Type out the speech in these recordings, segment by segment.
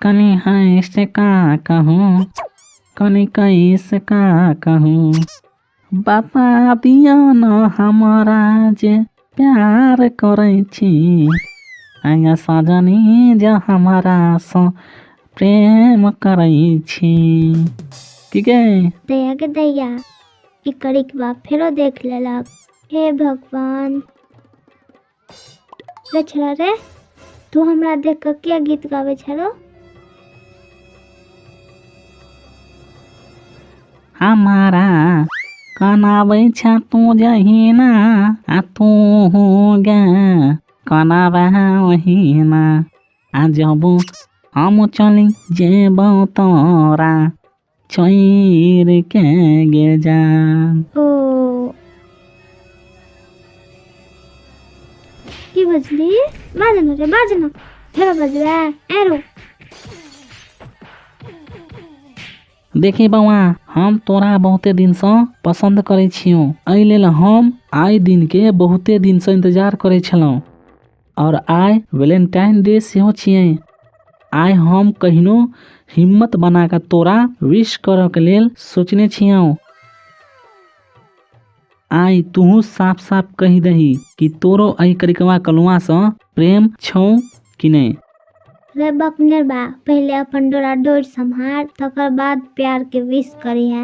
कनी हँसि का कहू, कनी कसि का कहू, बता दिअ न हमरा जे प्यार करै छी। आया सजनी जे हमरासँ प्रेम करै छी। की गे? दैया गे दैया, ई करिकबा फेरो देख लेलक। हे भगवान! रे छोरा रे, तू हमरा देख कऽ किया गीत गाबै छलो? हमारा कनाबै छ तू जहिना आ तू गे कनाबे ओहिना, आ जब हम चलि जेबौ तोरा छोड़ि के गे जान। ओ की बजली? बाज न रे, बाज न, फेरो बजबे एरो। देखी बौआ, हम तोरा बहुते दिनसँ पसन्द करै छियौ, एहि लेल हम आइ दिनके बहुते दिनसँ इंतजार करै छलहुँ। और आइ वेलेंटाइन डे सेहो छियै। आइ हम कहिनो हिम्मत बना कऽ तोरा विश करऽके लेल सोचने छियौ। आइ तूहू साफ साफ कहि दही कि तोरो एहि करिकवा कलुआसँ प्रेम छौ कि नहि। रे बकनेरबा, पहिले अपन डोरा डोरि सम्हार, तकर बाद प्यार के विश करिहे।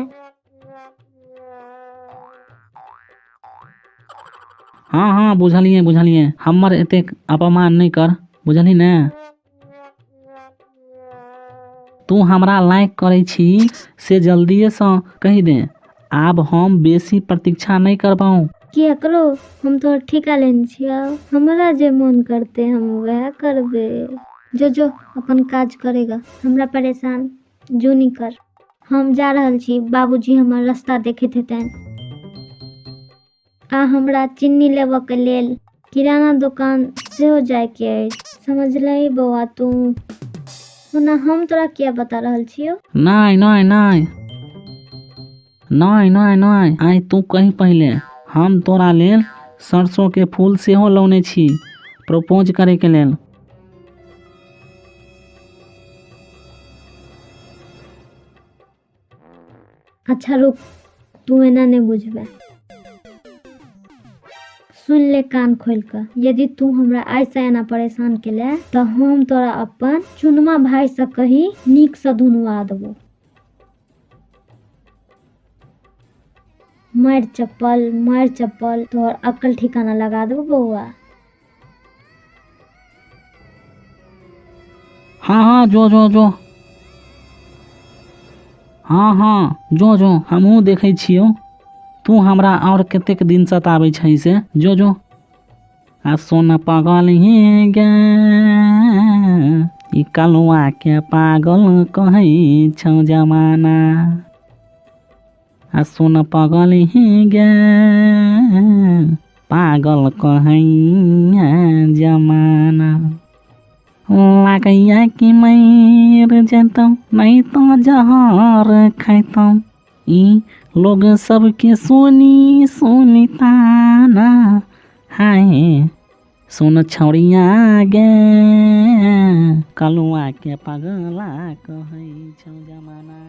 हँ हँ बुझलियै बुझलियै, हमर एतेक अपमान नहि कर, बुझलही ने? तू हमरा लाइक करै छी से जल्दिएसँ कहि दे, आब हम बेसी प्रतीक्षा नहि करबौ। किया करो, हम तोहर ठीका लेने छियौ, हमरा जे मोन करतै हम वएह करबै। जो जो अपन काज करेगा, हमरा परेशान जुनि कर। हम जा रहल छी, बाबूजी हमर रास्ता देखैत हेतनि। आ हमरा चिन्नी लेबऽ के लेल किराना दोकान सेहो जायके अछि। समझलही बौआ तू? ओना हम तोरा किया बता रहल छियौ? नहि नहि नहि नहि नहि नहि, आइ तू कही पहिले। हम तोरा लेल सरसों के फूल सेहो लौने छी प्रपोज करैके लेल। अच्छा रुक, तू एना नहि बुझबे। सुन ले कान खोल कऽ, यदि तू हमरा आइसँ एना परेशान केले तऽ हम तोरा अपन चुनमा भाइसँ कही नीकसँ धुनवा देबो। मारि चप्पल, मारि चप्पल, तोहर अक्कल ठिकाना लगा देबो बौआ। हाँ हाँ जो जो जो, हाँ हाँ जो जो, हमहूँ देखै छियौ तू हमरा आओर कतेक दिन सताबै छही से। जो जो। आ सोन पागल ही गे, ई कलुआ के पागल कहै छौ जमाना। आ सोन पागल ही गे, पागल कहैया जमाना। लागैया कि मरि जेतौ नहि तऽ जहर खैतौ, ई लोग सबके सुनी सुनी ताना। हाय सुन छौड़िया गे, कलुआ के पगला कहै छौ जमाना।